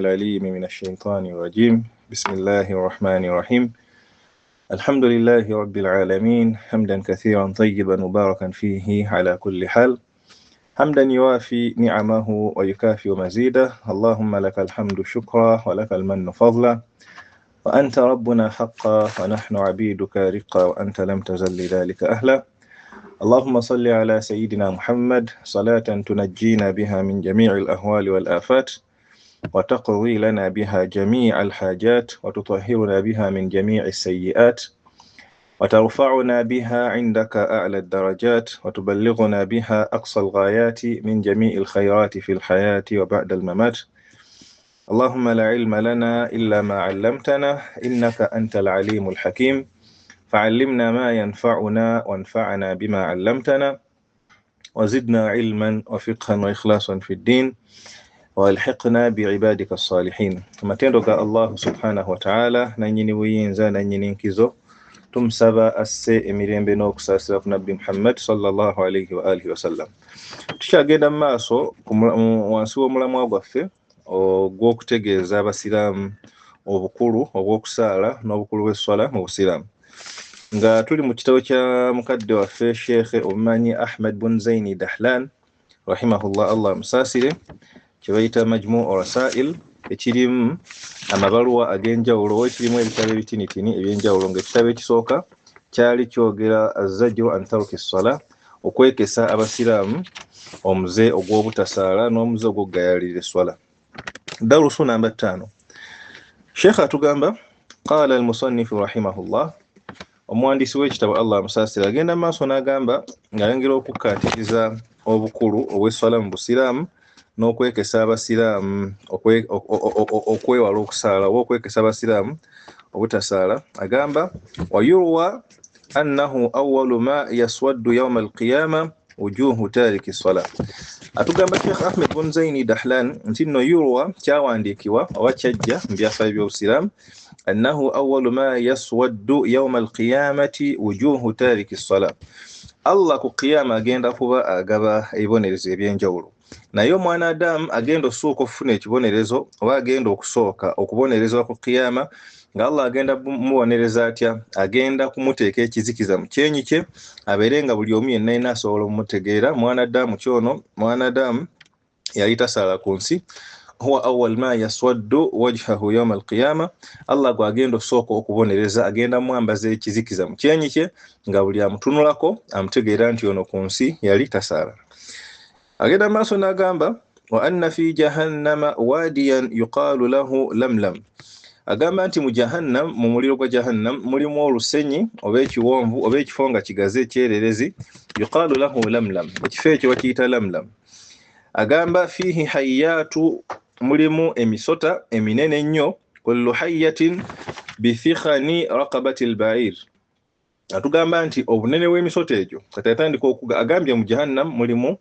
العليم من الشيطان الرجيم. بسم الله الرحمن الرحيم. الحمد لله رب العالمين، حمدا كثيرا طيبا مباركا فيه على كل حال، حمدا يوافي نعمه ويكافئ مزيده. اللهم لك الحمد شكرا ولك المن فضلا، وأنت ربنا حقا ونحن عبيدك رقا، وأنت لم تزل لذلك أهلا. اللهم صل على سيدنا محمد صلاة تنجينا بها من جميع الأهوال والآفات، وتقضي لنا بها جميع الحاجات، وتطهرنا بها من جميع السيئات، وترفعنا بها عندك أعلى الدرجات، وتبلغنا بها أقصى الغايات من جميع الخيرات في الحياة وبعد الممات. اللهم لا علم لنا إلا ما علمتنا إنك أنت العليم الحكيم، فعلمنا ما ينفعنا وانفعنا بما علمتنا، وزدنا علما وفقها وإخلاصا في الدين، والحقنا بعبادك الصالحين. Amatendo ga Allah subhanahu wa ta'ala, nanyini buyinza nanyini nkizo, tumusaba asse emirembe n'okusaasira ku Nabbi Muhammad sallallahu alayhi wa alihi wasallam. Tukyagenda mu maaso wansi w'omulamwa gwaffe ogw'okutegeeza abasiraamu obukulu obw'okusaala n'obukulu bw'esswala mu busiraamu, nga tuli mu kitabo kya mukadde waffe Sheikh omumanyi Ahmad bun Zaini Dahlan rahimahullah, Allah amusaasire, kye bayita Majmuu Rasail, ekirimu amabaluwa ag'enjawulo, ekirimu ebitabo ebitinitini ebyenjawulo. Ng'ekitabo ekisooka kyali kyogera azzajru an tarki ssala, okwekesa abasiraamu omuze ogw'obutasaala n'omuze ogw'okugayaalirira esswala. Darusu namba 5, Sheikh atugamba qala almusannifu rahimahullah, omuwandiisi w'ekitabo Allah amusaasire agenda mu maaso n'agamba ng'ayongera okukkaatiriza obukulu obw'esswala mu busiraamu n'okwekesa abasiraamu okwewala okusaala oba okwekesa abasiraamu obutasaala. Agamba wayurwa annahu awwalu ma yaswaddu yawma alqiyama wujuhu tariki ssala. Atugamba Sheikh Ahmed bun Zaini Dahlan nti nno yurwa, kyawandiikibwa oba kyajja mu byafaayo by'obusiraamu, annahu awwalu ma yaswaddu yawma alqiyamati wujuhu tariki ssala. Allah ku qiyama agenda kuba agaba ebibonerezo ebyenjawulo, naye omwana Adamu agenda osooka okufuna ekibonerezo oba agenda okusooka okubonerezwa ku qiyama. Nga Allah agenda mubonereza atya? Agenda kumuteeka ekizikiza mu kyenyi kye, abeere nga buli omu yenna yenna asobola omutegeera mwana Adamu kyono, mwana Adamu yali tasaala ku nsi. Huwa awwal ma yaswaddu wajhahu yawma alqiyama, Allah gwagenda osooka okubonereza, agenda mwambaza ekizikiza mu kyenyi kye, nga buli amutunulako amutegeera nti ono ku nsi yali tasaala. Agenda maaso n'agamba wa anna fi jahannama wadiyan yuqalu lahu lamlam. Agamba nti mu jahannam, mu muliro gwa jahannam mulimu olusenyi oba ekiwonvu oba ekifo nga kigaze ekyererezi, yuqalu lahu lamlam, ekifo ekyo bakiyita lamlam. Agamba fihi hayyatu, mulimu emisota eminene ennyo, kullu hayyatin bithikhani raqabati albair. Atugamba nti obunene bw'emisota egyo, kati atandika okuga, agambye mu jahannam mulimu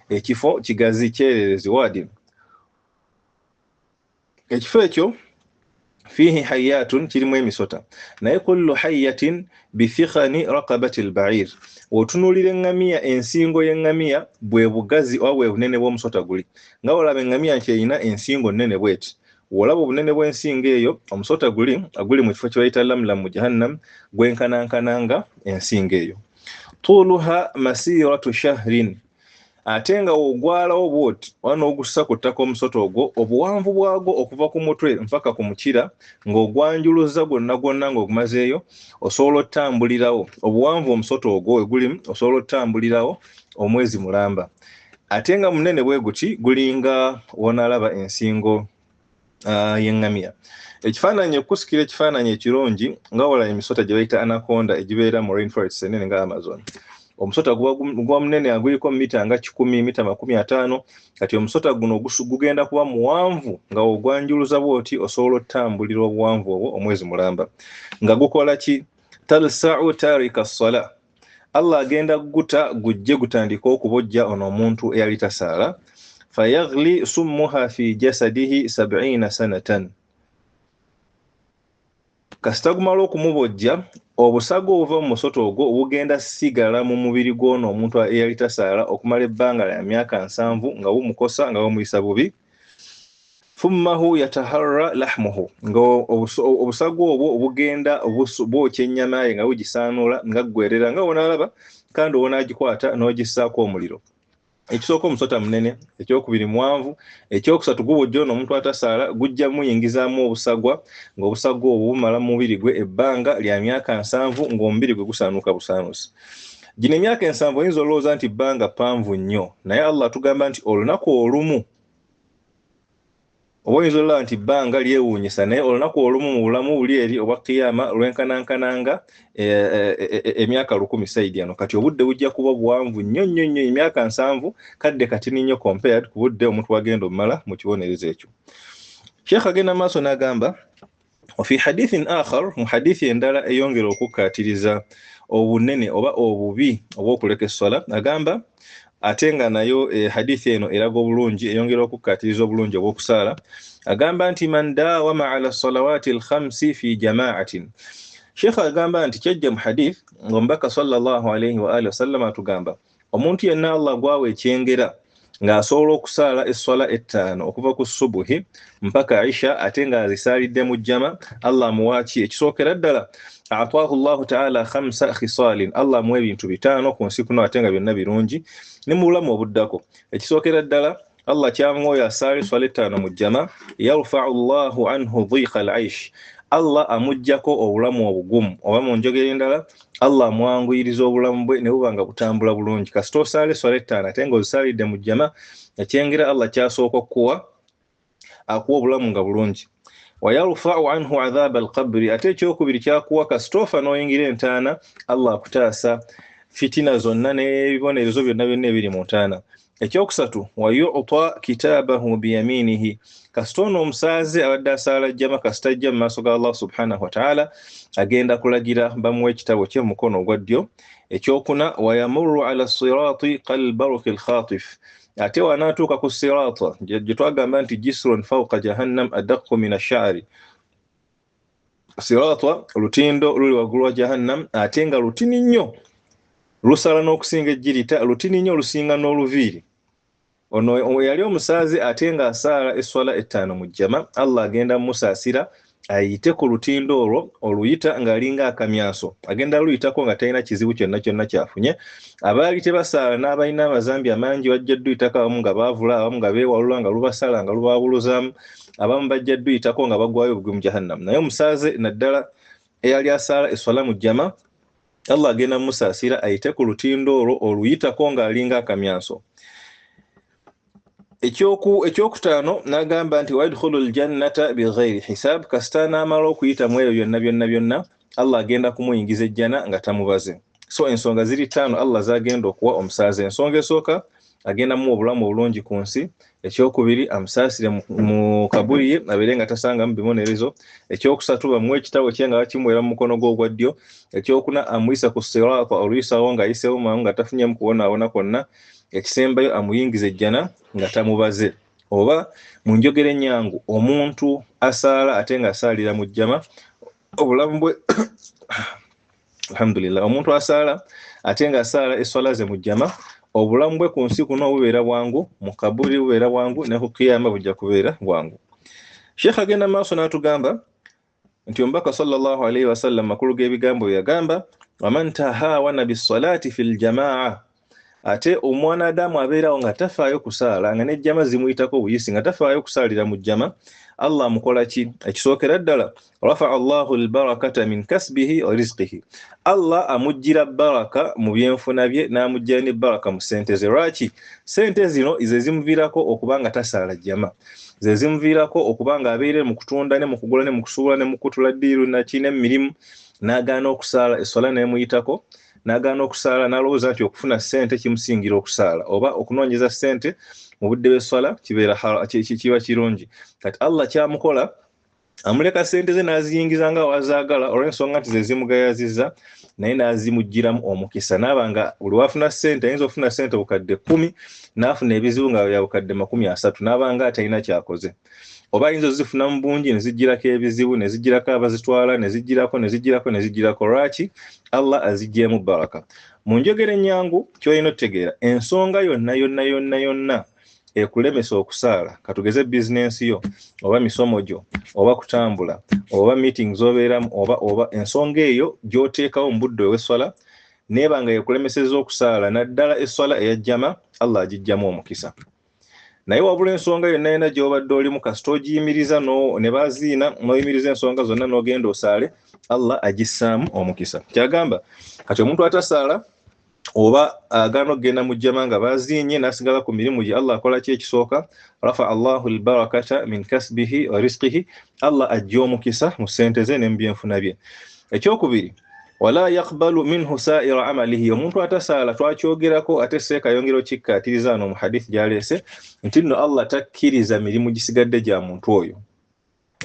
ekifo kigazi kyererezi wadi, ekifo ekyo fihi hayyatun, kirimu emisota, naye kullu hayyatin bithikhani raqabati albair, otunuulira eŋŋamiya, ensingo y'eŋŋamiya bwe bugazi oba bwe bunene bw'omusota guli. Nga olaba eŋŋamiya nti erina ensingo nnene bweti, olaba obunene bw'ensingo eyo, omusota guli aguli mu kifo kye bayita lamlam mu jahannam gwenkanankananga ensingo eyo. Tuuluha masiratu shahrin, ate nga ogwalawo bwoti oba n'ogussa ku ttaka omusota ogwo, obuwanvu bwagwo okuva ku mutwe mpaka ku mukira ng'ogwanjuluza gwonna gwonna ng'ogumazeeyo, osobola otambulirawo obuwanvu omusota ogwo we gulimu, osobola otambulirawo omwezi mulamba. Ate nga munene bwe guti gulinga wonaalaba ensingo y'eŋŋamiya. Ekifaananyi okusikira ekifaananyi ekirungi nga wala emisota gye bayita anaconda egibeera mu rainforests enene nga Amazon. Omusota guba munene, aguliko mita nga 100, mita 50. Kati omusota guno gugenda kuba muwanvu nga ogwanjuluza bwoti osobola otambulira obuwanvu obwo omwezi mulamba. Nga gukola ki? Talsa'u tarika ssala, Allah agenda guta gujje gutandike okubojja ono omuntu eyali tasaala. Fayaghli summuha fi jasadihi 70 sanatan, kasita gumala okumubojja, obusago obuva mu musota ogwo bugenda sigala mu mubiri gw'ono omuntu eyali tasaala okumala ebbanga lya myaka 70 nga bumukosa, nga bumuyisa bubi. Thummahu yataharra lahmuhu, nga obusagwa obwo obugenda bwokya ennyama ye nga bugisaanuula nga ggwerera nga wonaalaba kandi wonaagikwata n'ogissaako omuliro. Ekisooka omusota munene, ekyokubiri muwanvu, ekyokusatu gubojja ono omuntu atasaala gujja muyingizaamu obusagwa ng'obusagwa obwo bumala mu mubiri gwe ebbanga lya myaka 70 ng'omubiri gwe gusaanuuka busaanuusi. Gino emyaka 70 oyinza olowooza nti bbanga ppanvu nnyo, naye Allah atugamba nti olunaku olumu, oba oyinza olaba nti bbanga lyewuunyisa, naye olunaku olumu mu bulamu buli eri obwa kiyama lwenkanankananga emyaka 1000 saidi ano. Kati obudde bujja kuba buwanvu nnyo nnyo nnyo, emyaka 70 kadde katini nnyo compared ku budde omuntu wagenda omumala mu kibonerezo ekyo. Sheikh agenda maaso n'agamba wafi hadithin akhar, mu hadithi endala eyongera okukkaatiriza obunene oba obubi obw'okuleka esswala, agamba ate nga nayo hadithi eno eraga obulungi, eyongera okukkaatiriza obulungi obw'okusaala. Agamba nti man dawama ala salawati alkhamsi fi jama'atin. Sheikh agamba nti kyajja mu hadith ng'omubaka sallallahu alayhi wa alihi wasallam atugamba omuntu yenna Allah gwawa ekyengera ng'asobola okusaala esswala 5 okuva ku subuhi mpaka isha ate ng'azisaalidde mu jjama, Allah amuwa ki? Ekisookera ddala ataahu Allahu ta'ala 5 khisalin, Allah amuwa ebintu 5 ku nsi kuno ate nga byonna birungi ne mu bulamu obuddako. Ekisookera ddala Allah kyamuwa oyo asaala esswala 5 mu jjama, yarfa'u Allahu anhu dhiqa al-aish, Allah amuggyako obulamu obugumu, oba mu njogera endala Allah amwanguyiriza obulamu bwe ne buba nga butambula bulungi. Kasita osaala esswala 5 ate ng'ozisaalidde mu jjama, ekyengera Allah kyasooka okukuwa, akuwa obulamu nga bulungi. Wa yarfa'u anhu adhab al-qabri, ate ekyokubiri kyakuwa kasita ofa n'oyingira entaana, Allah akutaasa fitina zonna n'ebibonerezo byonna byonna ebiri mu ntaana. Ekyokusatu wa yu'ta kitabahu biyaminihi, kasita ono omusaaze abadde asaala jjama kasita ajja mu maaso ga Allah subhanahu wa ta'ala agenda kulagira bamuwe ekitabo kye mu mukono ogwa ddyo. Ekyokuna wa yamurru ala sirati kalbarqi alkhatif, ate wanaatuuka ku sirata gye twagamba nti jisrun fawqa jahannam adaqqu min ash-sha'ri, sirata lutindo luli waggulu wa jahannam ate nga lutini nnyo, lusala n'okusinga ejjirita, lutini nnyo lusinga n'oluviiri. Ono yali omusaazi ate ng'asaala esswala 5 mu jjama, Allah agenda mmusaasira ayite ku lutindo olwo oluyita ng'alinga akamyanso, agenda luyitako nga talina kizibu kyonna kyonna kyafunye. Abaali tebasaala n'abalina amazambi amangi bajja dduyitako, abamu nga baavula, abamu nga beewalula nga lubasala nga lubaabuluzaamu, abamu bajja dduyitako nga bagwayo obugwi mu jahannam. Naye omusaaze naddala eyali asaala esswala mu jjama, Allah agenda mmusaasira ayite ku lutindo olwo oluyitako ng'alinga akamyanso. Ekyokutaano n'agamba nti wadkhulu ljannata bighairi hisab, kasita n'amala okuyita mu ebyo byonna byonna byonna Allah agenda kumuyingiza ejjana nga tamubaze. So ensonga ziri 5 Allah zagenda okuwa omusaaze. Ensonga esooka agenda muwa obulamu obulungi ku nsi, ekyokubiri amusaasire mu kaburi ye abeere nga tasangamu bibonerezo, ekyokusatu bamuwe ekitabo kye nga bakimuweera mu mukono gwe ogwa ddyo, ekyokuna amuyisa ku sirata oluyisawo ng'ayiseewo mangu nga tafunyemu kubonaabona kwonna, ekisembayo amuyingiza ejjana nga tamubaze. Oba mu njogera ennyangu, omuntu asaala ate ng'asaalira mu jjama obulamu bwe alhamdulillah, omuntu asaala ate ng'asaala esswala ze mu jjama obulamu bwe ku nsi kuno bubeera bwangu, mu kaburi bubeera bwangu, ne ku kiyama bujja kubeera bwangu. Sheikh agenda maaso n'atugamba nti omubaka sallallahu alayhi wasallam makulu g'ebigambo bye yagamba waman tahawana bisalati fil jamaa, ate omwana Adamu abeerawo nga tafaayo kusaala, nga n'ejjama zimuyitako buyisi, nga tafaayo kusaalira mu jjama, Allah amukola ki? Ekisookera ddala rafa'a Allahu albarakata min kasbihi wa rizqihi, Allah amuggyira baraka mu byenfuna bye n'amuggyira ne baraka mu ssente ze. Lwaki? Ssente zino ze zimuviirako okuba nga tasaala jjama, ze zimuviirako okuba nga abeere mu kutunda ne mu kugula ne mu kusuubula ne mu kutula ddiiru naki ne mu mirimu, n'agaana okusaala esswala n'emuyitako, n'agaana okusaala n'alowooza nti okufuna ssente kimusingira okusaala, oba okunoonyeza ssente mu budde bw'esswala kibeera kiba kirungi. Kati Allah kyamukola amuleka ssente ze n'aziyingiza nga wazaagala olw'ensonga nti ze zimugayazizza, naye n'azimuggyiramu omukisa, n'aba nga buli wafuna ssente ayinza okufuna ssente obukadde 10 n'afuna ebizibu nga bya bukadde 30, n'aba nga atalina kyakoze. Oba ayinza ozifuna mu bungi ne zijjirako ebizibu, ne zijjirako abazitwala, ne zijjirako ne zijjirako ne zijjirako. Lwaki? Allah aziggyemu baraka. Mu njogera ennyangu ky'olina otutegeera, ensonga yonna yonna yonna yonna Ekulemesa okusaala, katugeze bizinensi yo oba misomo gyo oba kutambula oba meeting z'obeeramu oba ensonga eyo gy'oteekawo mu budde ow'esswala neeba nga yekulemesezza okusaala, naddala esswala eya jjama, Allah agijjamu omukisa. Naye wabula ensonga yonna yonna gy'obadde olimu, kasita ogiyimiriza ne baziina n'oyimiriza ensonga zonna n'ogenda osaale, Allah agissaamu omukisa. Kyagamba kati omuntu atasaala oba agaana okugenda mu jjama nga baziinye n'asigala ku mirimu gye, Allah akola ki ekisooka? Rafa Allahu albarakata min kasbihi wa rizqihi, Allah ajja omukisa mu ssente ze ne mu byenfuna bye. Ekyokubiri, wala yaqbalu minhu sa'ira amalihi, omuntu atasaala twakyogerako ate seeka yongera okikkaatiriza wano mu hadith gy'aleese nti nno Allah takkiriza mirimu gisigadde gya muntu oyo.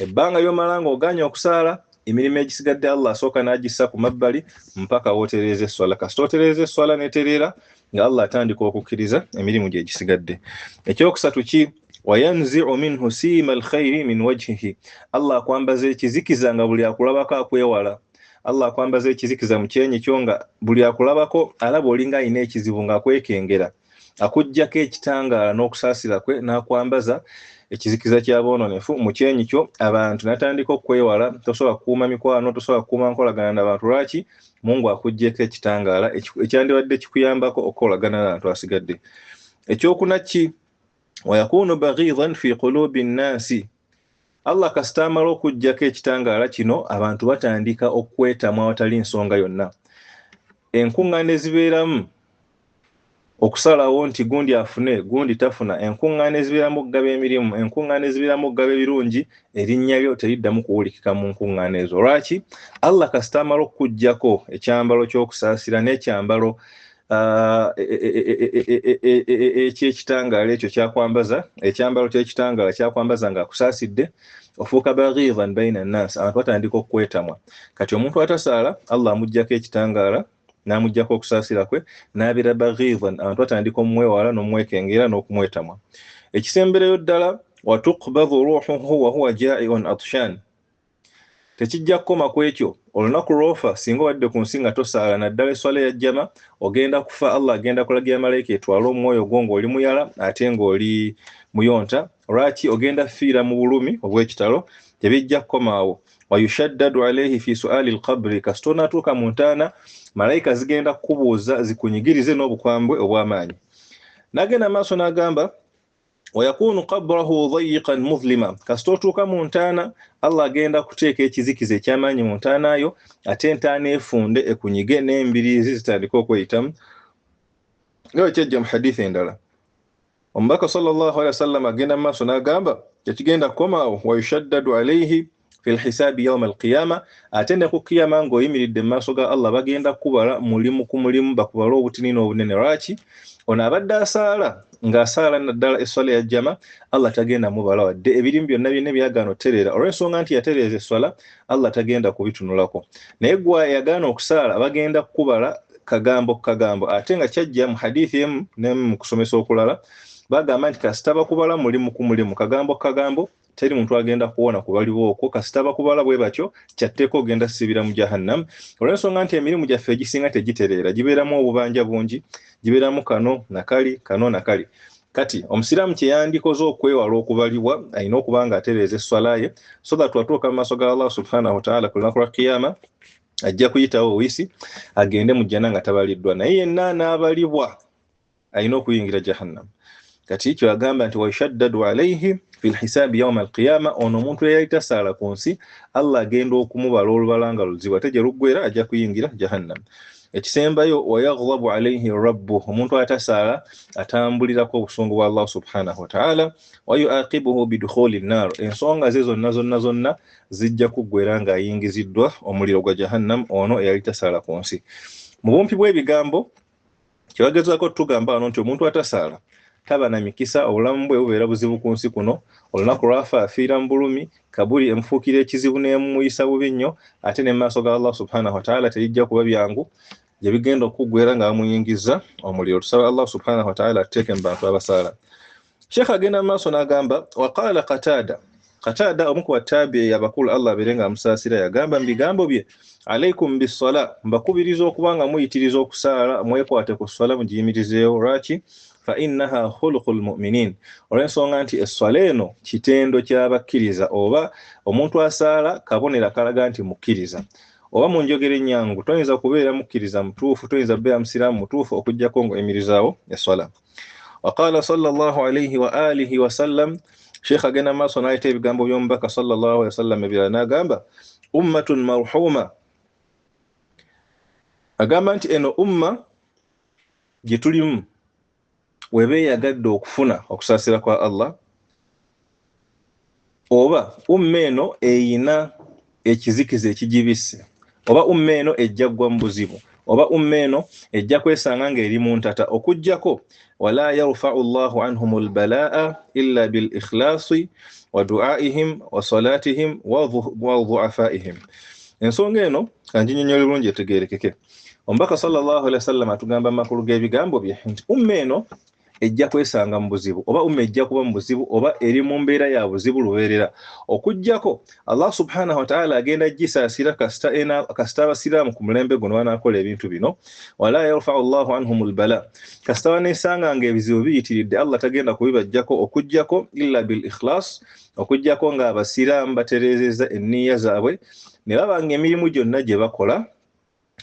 Ebbanga ly'omala ng'ogaanye okusaala, emirimu egisigadde Allah asooka n'agissa ku mabbali mpaka w'otereeza esswala. Kasita otereeza esswala n'etereera, nga Allah atandika okukkiriza emirimu gye egisigadde. Ekyokusatu ki? Wayanzi'u minhu siima alkhairi min wajhihi, Allah akwambaza ekizikiza nga buli akulabako akwewala. Allah akwambaza ekizikiza mu kyenyi kyo nga buli akulabako alaba olinga alina ekizibu ng'akwekengera, akuggyako ekitangaala n'okusaasira kwe n'akwambaza ekizikiza ky'aboononefu mu kyenyi kyo, abantu n'atandika okwewala. Tosobola kukuuma mikwano, tosobola kukuuma nkolagana n'abantu. Lwaki? Mungu akuggyeko ekitangaala ekyandibadde kikuyambako okukolagana n'abantu asigadde. Ekyokuna ki? Wayakunu baghidan fi qulubi nnaasi, Allah kasita amala okuggyako ekitangaala kino, abantu batandika okwetamwa awatali nsonga yonna. Enkuŋŋaana ezibeeramu okusalawo nti gundi afune gundi tafuna, enkuŋŋaana ezibeeramu okugaba emirimu, enkuŋŋaana ezibeeramu okugaba ebirungi, erinnya lyo teriddamu kuwulikika mu nkuŋŋaana ezo. Lwaki? Allah kasita amala okuggyako ekyambalo ky'okusaasira n'ekyambalo ekyekitangaala ekyo kyakwambaza, ekyambalo ky'ekitangaala kyakwambaza ng'akusaasidde, ofuuka baghidan baina nnaasi, abantu batandika okukwetamwa. Kati omuntu atasaala Allah amuggyako ekitangaala n'amuggyako okusaasira kwe n'abeera baghidan, abantu batandika omwewala n'omwekengera n'okumwetamwa. Ekisembereyo ddala, watuqbadhu ruhuhu wa huwa ja'iun atshan, tekijja kukoma ku ekyo. Olunaku lw'ofa, singa obadde ku nsi nga tosaala naddala esswala eya jjama, ogenda kufa, Allah agenda kulagira malayika etwale omwoyo gwo ng'oli muyala ate ng'oli muyonta. Lwaki? Ogenda fiira mu bulumi obw'ekitalo. Tebijja kukomaawo, wayushaddadu alayhi fi su'ali alqabri, kasita onaatuuka mu ntaana, malayika zigenda kukubuuza zikunyigirize n'obukwambwe obw'amaanyi. N'agenda maaso n'agamba wayakunu qabrahu dayiqan mudhlima, kasita otuuka mu ntaana, Allah agenda kuteeka ekizikiza eky'amaanyi mu ntaana yo, ate entaana efunde ekunyige n'embiriizi zitandike okweyitamu, nga bwe kyajja mu hadithi endala. Omubaka sallallahu alaihi wasallam agenda mu maaso n'agamba tekigenda kukomaawo, wayushaddadu alaihi fi lhisaabi yauma alqiyama, ate ne ku kiyama ng'oyimiridde mu maaso ga Allah, bagenda kubala mulimu ku mulimu, bakubala obutini n'obunene. Lwaki? Ono abadde asaala ng'asaala naddala esswala ya jjama, Allah tagenda mubala wadde ebirimu byonna byonna byagaana otereera. Olw'ensonga nti yatereeza esswala, Allah tagenda kubitunulako. Naye gwe yagaana okusaala, bagenda kukubala kagambo ku kagambo. Ate nga kyajja mu hadithi emu ne mu kusomesa okulala, bagamba nti kasita bakubala mulimu ku mulimu, kagambo ku kagambo, teri muntu agenda kuwona kubalibwa okwo. Kasita bakubala bwe batyo, kyatteeka ogenda sibira mu jahannam. Olw'ensonga nti emirimu gyaffe egisinga tegitereera, gibeeramu obubanja bungi, gibeeramu kano nakali kano nakali. Kati omusiraamu kye yandikoze okwewala okubalibwa, alina okuba nga atereeza esswala ye, so that watuuka mu maaso ga Allah subhanahu wataala ku lunaku lwa kiyama, ajja kuyitawo owisi agende mu jjana nga tabaliddwa. Naye yenna anaabalibwa alina okuyingira jahannam. Kati kyo agamba nti wayushaddadu alaihi fi lhisaabi yauma alqiyama, ono omuntu eyali tasaala ku nsi, Allah agenda okumubala olubala nga luzibu, ate gye luggwera ajja kuyingira jahannam. Ekisembayo, wayagdabu alaihi rabbu, omuntu atasaala atambulirako obusungu bwa Allah subhanahu wataala, wayuaqibuhu bidukhuli nnar, ensonga ze zonna zonna zonna zijja kuggwera ng'ayingiziddwa omuliro gwa jahannam, ono eyali tasaala ku nsi. Mu bumpi bw'ebigambo, kyebagezaako tugamba wano nti omuntu atasaala taba na mikisa, obulamu bwe bubeera buzibu ku nsi kuno. Olunaku lwafa afiira mu bulumi, kabuli emufuukira ekizibu n'emuyisa bubi nnyo, ate ne mu maaso ga Allah subhanahu wataala terijja kuba byangu, gye bigenda okuggwera nga bamuyingiza omuliro. Tusaba Allah subhanahu wataala atuteeke mu bantu abasaala. Sheekh agenda mu maaso n'agamba waqaala Qataada, Qatada omu ku batabi'i abakulu, Allah abeere nga amusaasira, yagamba mu bigambo bye, alaikum bissala, mbakubiriza okuba nga muyitiriza okusaala, mwekwate ku sswala mugiyimirizeewo. Lwaki? Fa innaha khuluqul mu'minin, olw'ensonga nti esswala eno kitendo ky'abakkiriza, oba omuntu asaala kabonero akalaga nti mukkiriza. Oba mu njogera ennyangu, toyinza kubeera mukkiriza mutuufu, toyinza kubeera musiraamu mutuufu okuggyako ng'oyimirizaawo esswala. Waqala sallallahu alayhi wa alihi wasallam, Sheikh agenda maaso n'ayita ebigambo by'omubaka sallallahu alaihi wasallam ebirala n'agamba ummatun marhuma, agamba nti eno umma gye tulimu weba eyagadde okufuna okusaasira kwa Allah, oba umma eno eyina ekizikiza ekigibisse, oba umma eno ejja ggwa mu buzibu, oba umma eno ejja kwesanga ng'eri mu ntata, okuggyako wala yarfau llahu anhum lbalaa illa bil ikhlasi wa duaihim wa salatihim wa duafaihim. Ensonga eno kanginyonyola bulungi etegeerekeke. Omubaka sallallahu alaihi wasallam atugamba amakulu g'ebigambo bye nti umma eno ejja kwesanga mu buzibu, oba umma ejja kuba mu buzibu, oba eri mu mbeera ya buzibu lubeerera, okuggyako Allah subhanahu wa ta'ala agenda gisaasira kasita abasiraamu ku mulembe guno banaakola ebintu bino. Wala yarfau llahu anhum lbala, kasita baneesanga nga ebizibu biyitiridde, Allah tagenda kubibajjako okuggyako illa bil ikhlas, okuggyako ng'abasiraamu batereezezza enniya zaabwe ne baba nga emirimu gyonna gye bakola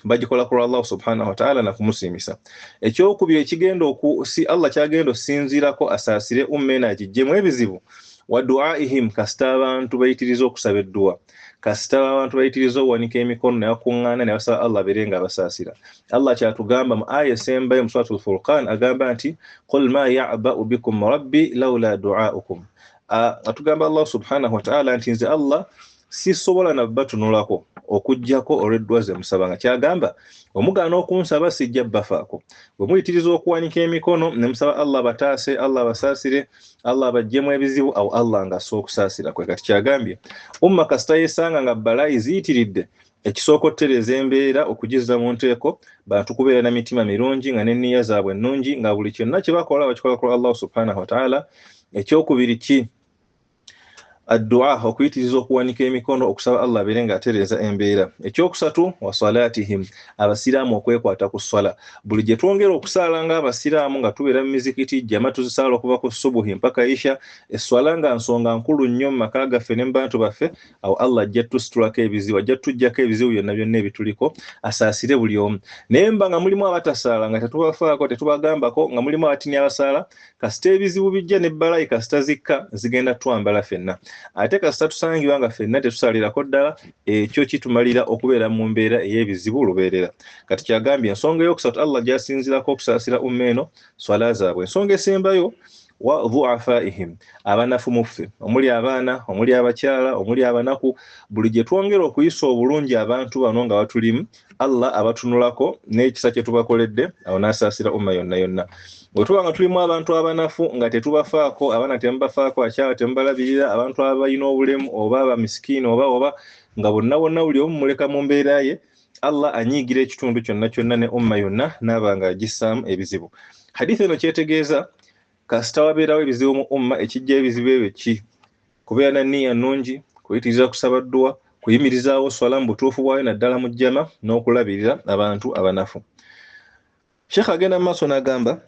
bagikola ku Allah subhanahu wa ta'ala na kumusiimisa. Ekyokubiri ekigenda si Allah kyagenda osinziirako asaasire umma eno agiggyemu ebizibu, wa duaihim, kasita abantu bayitiriza okusaba edduwa, kasita abantu bayitiriza owanika emikono ne bakuŋŋaana ne basaba Allah abeere nga abasaasira. Allah kyatugamba mu aya esembayo mu Suratul Furqan, agamba nti qul ma ya'ba'u bikum rabbi laula du'aukum. Atugamba Allah subhanahu wa ta'ala nti nze Allah sisobola na batunulako okuggyako olw'eddwa ze musaba, nga kyagamba omugaana okunsaba sijja bbafaako. Bwe muyitiriza okuwanika emikono ne musaba Allah bataase, Allah abasaasire, Allah abaggyemu ebizibu, awo Allah ng'assa okusaasira kwe. Kati kyagambye umma kasita yeesanga nga balaayi ziyitiridde, ekisooka otutereeza embeera okugizza mu nteeko, bantu kubeera na mitima mirungi nga n'enniya zaabwe ennungi, nga buli kyonna kye bakola bakikola ku Allah subhanahu wa ta'ala. Ekyokubiri ki? Addua, okuyitiriza okuwanika emikono okusaba Allah abeere ng'atereeza embeera. Ekyokusatu, wa salatihim, abasiraamu okwekwata ku sswala. Buli gye twongera okusaala ng'abasiraamu nga tubeera mu mizikiti, jama tuzisaala okuva ku subuhi mpaka isha, esswala nga nsonga nkulu nnyo mu maka gaffe ne mu bantu baffe, awo Allah ajja tusitulako ebizibu, ajja tujjako ebizibu byonna byonna ebituliko, asaasire buli omu. Naye mba nga mulimu abatasaala nga tetubafaako, tetubagambako, nga mulimu abatini abasaala, kasita ebizibu bijja ne balayi kasita zikka zigenda twambala ffenna. Ate kasita tusangibwa nga ffenna tetusaalirako ddala, ekyo kitumalira okubeera mu mbeera ey'ebizibu lubeerera. Kati kyagambye ensonga eyokusatu Allah gy'asinziirako okusaasira umma eno, swala zaabwe. Ensonga esembayo, wa duafaihim, abanafu muffe, omuli abaana, omuli abakyala, omuli abanaku. Buli gye twongera okuyisa obulungi abantu bano nga batulimu, Allah abatunulako n'ekisa kye tubakoledde, awo n'asaasira umma yonna yonna. Bwe tuba nga tulimu abantu abanafu nga tetubafaako, abaana temubafaako, abakyala temubalabirira, abantu abalina obulemu oba abamisikiini oba nga bonna bonna buli omu muleka mu mbeera ye, Allah anyiigira ekitundu kyonna kyonna ne umma yonna n'aba nga agissaamu ebizibu. Hadithi eno kyetegeeza kasita wabeerawo ebizibu mu umma, ekijja ebizibu ebyo ki? Kubeera na nniya nnungi, kuyitiriza kusaba dduwa, kuyimirizaawo swala mu butuufu bwayo naddala mu jjama, n'okulabirira abantu abanafu. Sheikh agenda mu maaso n'agamba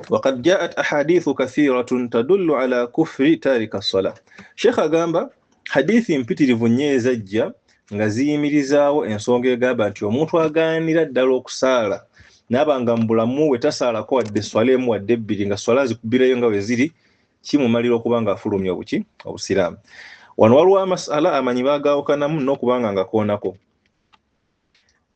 waqad jaat ahadithu kathiratun tadullu ala kufri tarika ssala. Sheikh agamba hadithi mpitirivu nnyo ezajja nga ziyimirizaawo ensonga egamba nti omuntu agaanira ddala okusaala n'aba nga mu bulamu bwe tasaalako wadde swala emu wadde ebbiri, nga swala zikubirayo nga bwe ziri, kimumalira okuba nga afulumya obuki obusiraamu. Wano waliwo amasala amanyi baagaawukanamu n'okuba nga ngakoonako.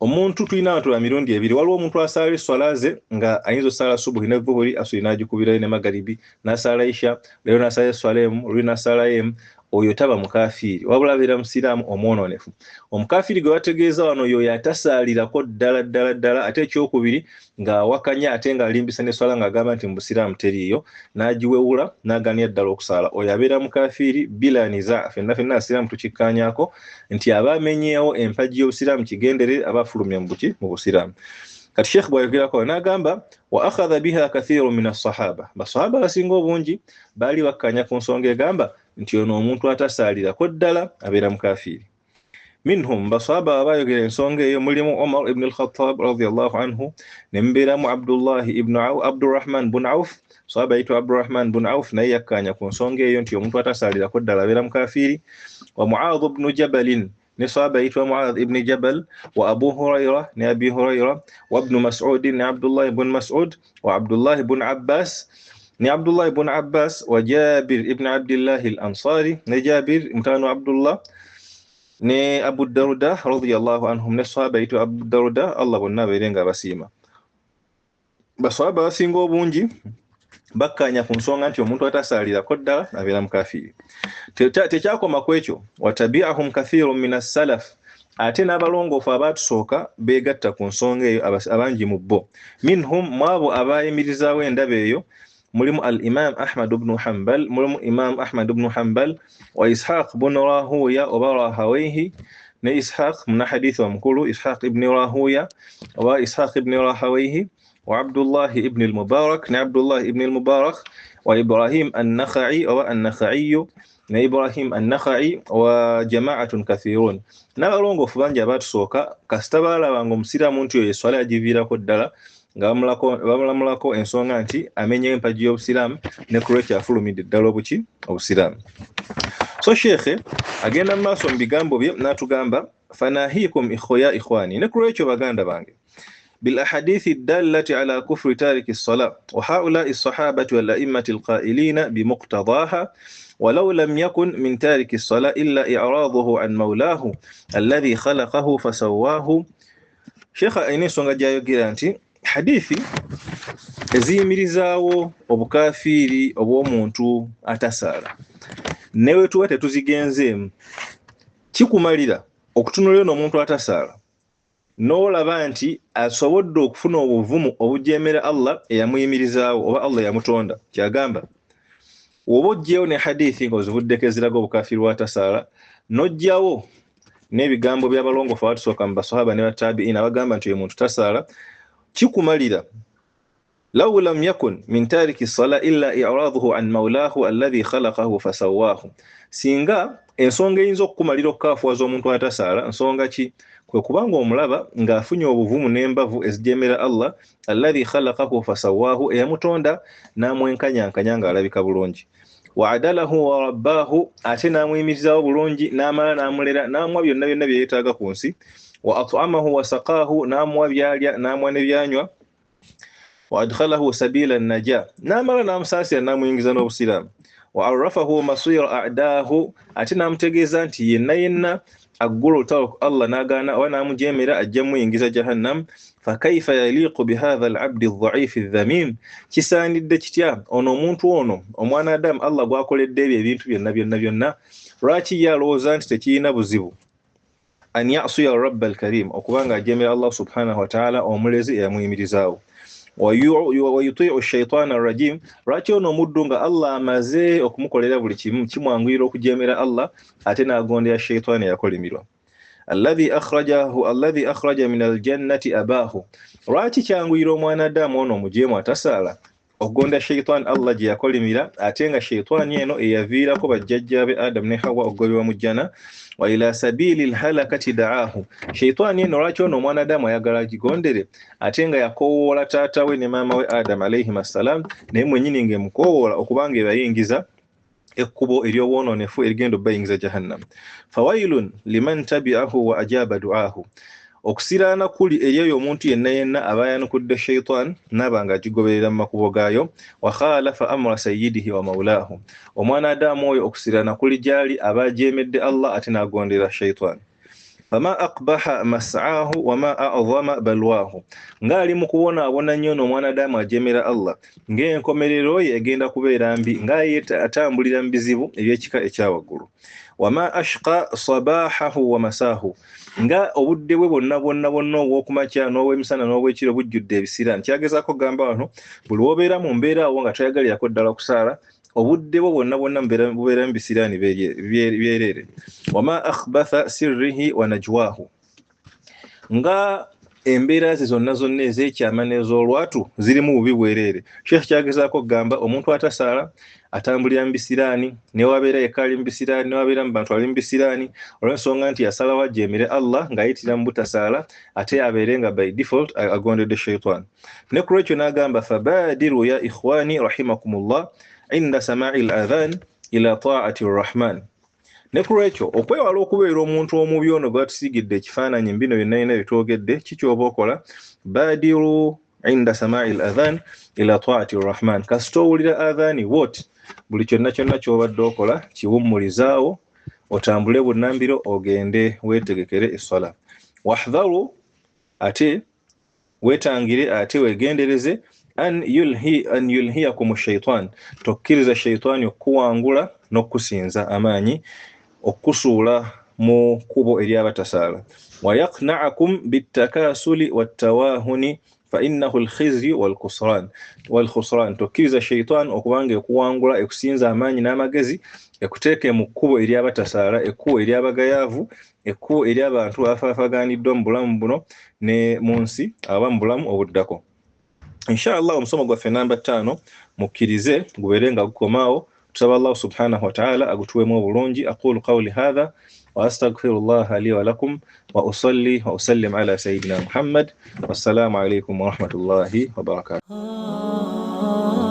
Omuntu tulina abantu ba mirundi ebiri. Waliwo omuntu asaala eswala ze nga ayinza osaala subuhi ne zuhuri, asuli n'agikubirayo ne magaribi, n'asaala isha, leero n'asaala eswala emu, luli n'asaala emu. Oyo taba mukafiiri, wabula abeera musiraamu omwonoonefu. Omukafiiri gwe bategeeza wano yoyo atasaalirako ddala ddala ddala, ate ekyokubiri ng'awakanya ate ng'alimbisa n'eswala ng'agamba nti mu busiraamu teriiyo, n'agiwewula n'agaanira ddala okusaala. Oyo abeera mukafiiri bila niza. Ffenna ffenna abasiraamu tukikkaanyaako nti aba amenyeewo empagi y'obusiraamu kigendere, aba afulumya mu buki mu busiraamu. Kati Sheikh bw'ayogerako n'agamba wa akhadha biha kathiru min assahaba, basahaba abasinga obungi baali bakkaanya ku nsonga egamba nti ono omuntu atasaalirako ddala abeera mukafiiri. Minhum, basahaba abayogera ensonga eyo mulimu Umar ibn al-Khattab radiyallahu anhu, ne mubeeramu Abdullahi ibn Abdurrahman bun Auf, sahaba ayitwa Abdurrahman bun Auf naye yakkaanya ku nsonga eyo nti omuntu atasaalirako ddala abeera mukafiiri. Wa Muadh ibn Jabalin, ne sahaba ayitwa Muadh ibn Jabal, wa Abu Huraira ne Abi Huraira, wa Ibn Mas'ud ne Abdullah ibn Mas'ud, wa Abdullah ibn Abbas ne Abdullah ibn Abbas, wa Jabir ibn Abdillah al-Ansari ne Jabir mutano Abdullah ne Abu Darda radiyallahu anhum, ne sahaba ayitwa Abu Darda, Allah bonna abeere nga abasiima. Basahaba abasinga obungi bakkaanya ku nsonga nti omuntu atasaalirako ddala abeera mukafiiri. Tekyakoma ku ekyo, watabi'ahum kathirun min as-salaf, ate n'abalongoofu abaatusooka beegatta ku nsonga eyo abangi mu bo. Minhum, mwabo abaayimirizaawo endaba eyo mulimu al-Imam Ahmad ibn Hanbal, mulimu Imam Ahmad ibn Hanbal wa Ishaq ibn Rahuya oba Rahawayhi, ne Ishaq munahadithi omukulu Ishaq ibn Rahuya oba Ishaq ibn Rahawayhi, wa Abdullah ibn al-Mubarak ne Abdullah ibn al-Mubarak, wa Ibrahim an-Nakha'i oba an-Nakha'i ne Ibrahim an-Nakha'i, wa jama'atun kathirun. N'abalongoofu bangi abaatusooka kasita baalabanga omusiraamu nti oyo esswala yagiviirako ddala nga bamulamulako ensonga nti amenye empagi y'obusiraamu ne ku lwekyo afulumidde ddala obuki obusiraamu. So sheekhe agenda mu maaso mu bigambo bye n'atugamba fanahiikum ikhwa ikhwani, ne ku lwekyo baganda bange, bil ahadithi dallati ala kufri tariki as-salah wa haula'i as-sahabati wal a'immati al-qa'ilina bimuqtadaha ولو لم يكن من تارك الصلاة إلا إعراضه عن مولاه الذي خلقه فسواه. Sheikh alina ensonga gy'ayogera nti hadithi eziyimirizaawo obukafiiri obw'omuntu atasaala ne bwe tuba tetuzigenzeemu, kikumalira okutunulira n'omuntu atasaala n'olaba nti asobodde okufuna obuvumu obujeemera Allah eyamuyimirizaawo oba Allah eyamutonda. Kyagamba oba oggyewo ne hadithi ng'ozivuddeko eziraga obukafiiri bw'atasaala, n'oggyawo n'ebigambo by'abalongoofu abatusooka mu basahaba ne batabiina abagamba nti oyo muntu tasaala, kikumalira law lam yakun min tariki ssala illa i'raduhu an mawlahu alladhi khalaqahu fasawwahu. Singa ensonga eyinza okukumalira okukaafuwaza omuntu atasaala nsonga ki? Kwe kubanga omulaba ng'afunye obuvumu n'embavu ezijeemera Allah alladhi khalaqahu fasawwahu, eyamutonda n'amwenkanyankanya ng'alabika bulungi, wa adalahu wa rabbaahu, ate n'amuyimirizaawo bulungi n'amala n'amulera n'amuwa byonna byonna bye yeetaaga ku nsi, wa at'amahu wa saqaahu, n'amuwa byalya n'amuwa ne byanywa, wa adkhalahu sabila an-najah, n'amala n'amusaasira n'amuyingiza n'obusiraamu, wa arrafahu masira a'daahu, ate n'amutegeeza nti yenna yenna aggula olutalo ku Allah n'agaana oba n'amujeemera ajja muyingiza jahannam. Fakaifa yaliqu bihadha al-abdi adh-dha'ifi adh-dhamim, kisaanidde kitya ono omuntu ono omwana Adamu Allah gwakoledde ebyo ebintu byonna byonna byonna, lwaki ye alowooza nti tekirina buzibu an ya'siya rabba al-karim, okubanga ajeemera Allah subhanahu wa ta'ala omulezi eyamuyimirizaawo, wa yuti'u ash-shaytana ar-rajim, lwaki ono omuddu nga Allah amaze okumukolera buli kimu kimwanguyira okujeemera Allah ate n'agondera shaytaani eyakolimirwa, alladhi akhraja min al-jannati abaahu, lwaki kyanguyira omwana Adamu ono omujeemu atasaala okugonda shaytaani Allah gye yakolimira ate nga shaytaani eno eyaviirako bajjajjaabe Adamu ne Hawa okugobebwa mu jjana, wa ila sabili lhalakati da'ahu, shaytaani eno lwaki ono omwana Adamu ayagala agigondere ate nga yakoowoola taata we ne maama we Adamu alayhim assalam, naye mwennyini ng'emukoowoola okubanga ebayingiza ekkubo ery'obwonoonefu erigenda obbayingiza jahannam. Fawailun liman tabi'ahu wa ajaba du'ahu, okusiraana kuli eri oyo omuntu yenna yenna aba yaanukudde shaytaan n'aba nga agigoberera mu makubo gaayo, wa khalafa amra sayyidihi wa mawlaahu, omwana Adamu oyo okusiraana kuli gy'ali aba ajeemedde Allah ate n'agondera shaytaan. Fama aqbaha mas'aahu wa ma a'dhama balwaahu, ng'ali mu kubonaabona nnyo n'omwana Adamu ajeemera Allah, ng'enkomerero ye egenda kubeera mbi, ng'aye atambulira mu bizibu eby'ekika ekya waggulu. Wama ashqa sabahahu wa masaahu, nga obudde bwe bwonna bwonna bwonna obw'okumakya n'obw'emisana n'obw'ekiro bujjudde ebisiraani. Kyagezaako kugamba wano buli w'obeera mu mbeera awo nga toyagalirako ddala okusaala, obudde bwo bwonna bwonna bubeera mu bisiraani byereere. Wama akhbatha sirrihi wa najwahu, nga Embeera ze zonna zonna ez'ekyama n'ez'olwatu zirimu bubi bwereere. Sheikh kyagezaako okugamba, omuntu atasaala atambulira mu bisiraani, newabeera yekka ali mu bisiraani, newabeera mu bantu ali mu bisiraani, olw'ensonga nti yasalawo ajeemere Allah ng'ayitira mu butasaala, ate abeere nga by default agondedde shaitan. Ne ku lwekyo n'agamba, fabadiru ya ikhwani rahimakumullah inda samai l adhan ila taati rrahman. Ne ku lwekyo okwewala okubeera omuntu omubi ono gwatusiigidde ekifaananyi mbino byonna byonna byetwogedde, kikyoba okola, badiru inda samai l adhan ila taati rrahman. Kasita owulira adhani wot, buli kyonna kyonna kyobadde okola kiwummulizaawo, otambule bunnambiro ogende weetegekere esswala. Wahdharu, ate weetangire ate weegendereze, an yulhi an yulhiyakum shaitan, tokkiriza shaitaani okukuwangula n'okukusinza amaanyi okukusuula mu kkubo ery'abatasaala. Wayaqnaakum bitakasuli wattawahuni fainnahu lkhizyu walkhusran, tokkiriza shaitan okubanga ekuwangula, ekusinza amaanyi n'amagezi, ekuteeke mu kkubo ery'abatasaala, ekkubo ery'abagayaavu, ekkubo ery'abantu abafaafaganiddwa mu bulamu buno ne mu nsi aba mu bulamu obuddako. Inshallah omusomo gwaffe namba 5 mukkirize gubeere nga gukomaawo. Tusaba Allah subhanahu wa ta'ala agutuwemu obulungi. Aqulu qawli hadha wa astaghfirullaha li wa lakum wa usalli wa usallim ala sayyidina Muhammad. Wassalamu alaykum wa rahmatullahi wa barakatuh.